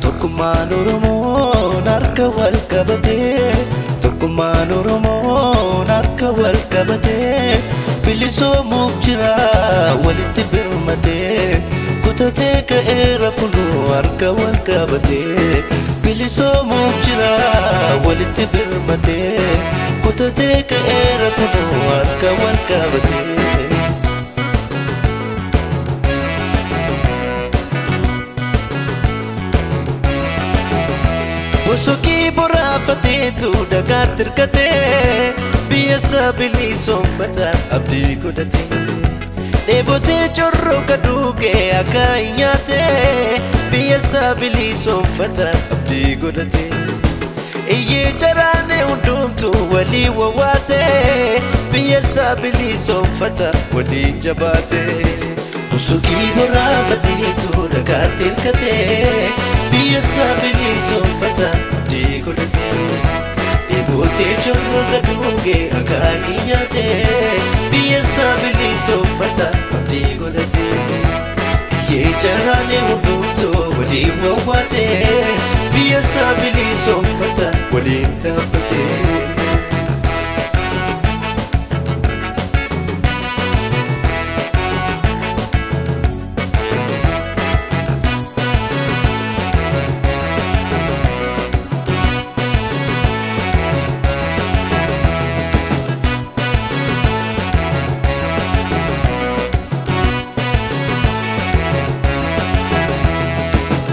Tokkummaan Oromoon harka wal qabatee, tokkummaan Oromoon harka wal qabatee, bilisoomuuf jira walitti birmatee, kutatee ka'eera kunuu harka wal qabatee, bilisoomuuf jira walitti birmatee, kutatee ka'eera kunuu harka wal qabatee. Bosokii boraafateetu dhagaatti hirkatee, biyya isaa bilisoomfata abdii godhatee. Dheebotee corroo kaduugee akka hin nyaatee, biyya isaa bilisoomfata abdii godhatee. Iyyee jaraanee hundumtuu walii wawwaatee, biyya isaa bilisoomfata walii jabaatee. Bosokii boraafateetu dhagaatti hirkatee, biyya isaa bilisoomfata abdii godhatee. Dheebotee corroo kaduugee akka hin nyaatee, biyya isaa bilisoomfata abdii godhatee. Iyyee jaraanee hundumtuu walii wawwaatee, biyya isaa bilisoomfata waliin dhaabbatee.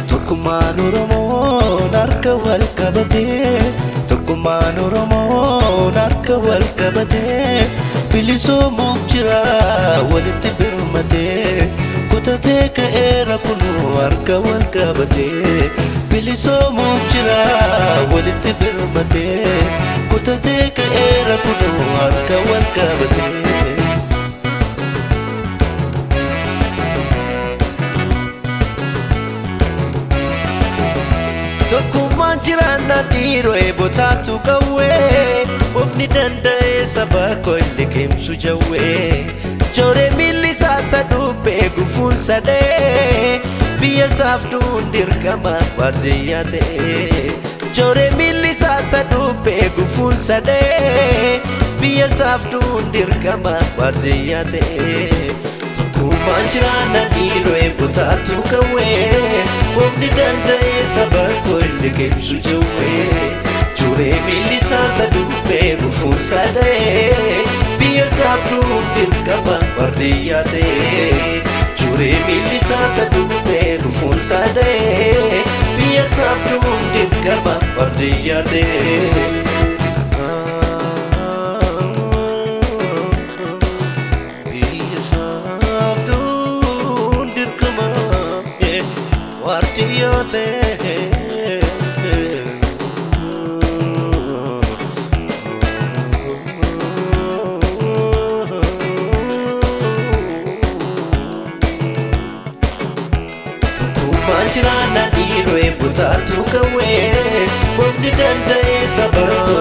Tokkummaan Oromoon harka wal qabatee, tokkummaan Oromoon harka wal qabatee, bilisoomuuf jira walitti birmatee, kutatee ka'eera kunuu harka wal qabatee, bilisoomuuf jira walitti birmatee, kutatee ka'eera kunuu harka wal qabatee. Tokkummaan jiraannaa dhiiroo eebotaatu qawwee, ofni danda'ee saba koo liqimsu jawwee. Jooree miilli isaa saduubbee gufuun sadee, biyya isaaf du'uun dirqama waardiyyaa ta'ee. Jooree miilli isaa saduubbee gufuun sadee, biyya isaaf du'uun dirqama waardiyyaa ta'ee. Tokkummaan jiraannaa dhiiroo eebotaatu qawwee, ofni danda'ee saba koo liqimsu jawwee. Jooree miilli isaa saduubbee gufuun sadee, biyya isaaf du'uun dirqama waardiyyaa ta'ee. Jooree miilli isaa saduubbee gufuun sadee, biyya isaaf du'uun dirqama waardiyyaa ta'ee. Biyya isaaf du'uun dirqama waardiyyaa ta'ee. Tokkummaan jiraannaa dhiiroo eebotaatu qawwee, ofni danda'ee saba koo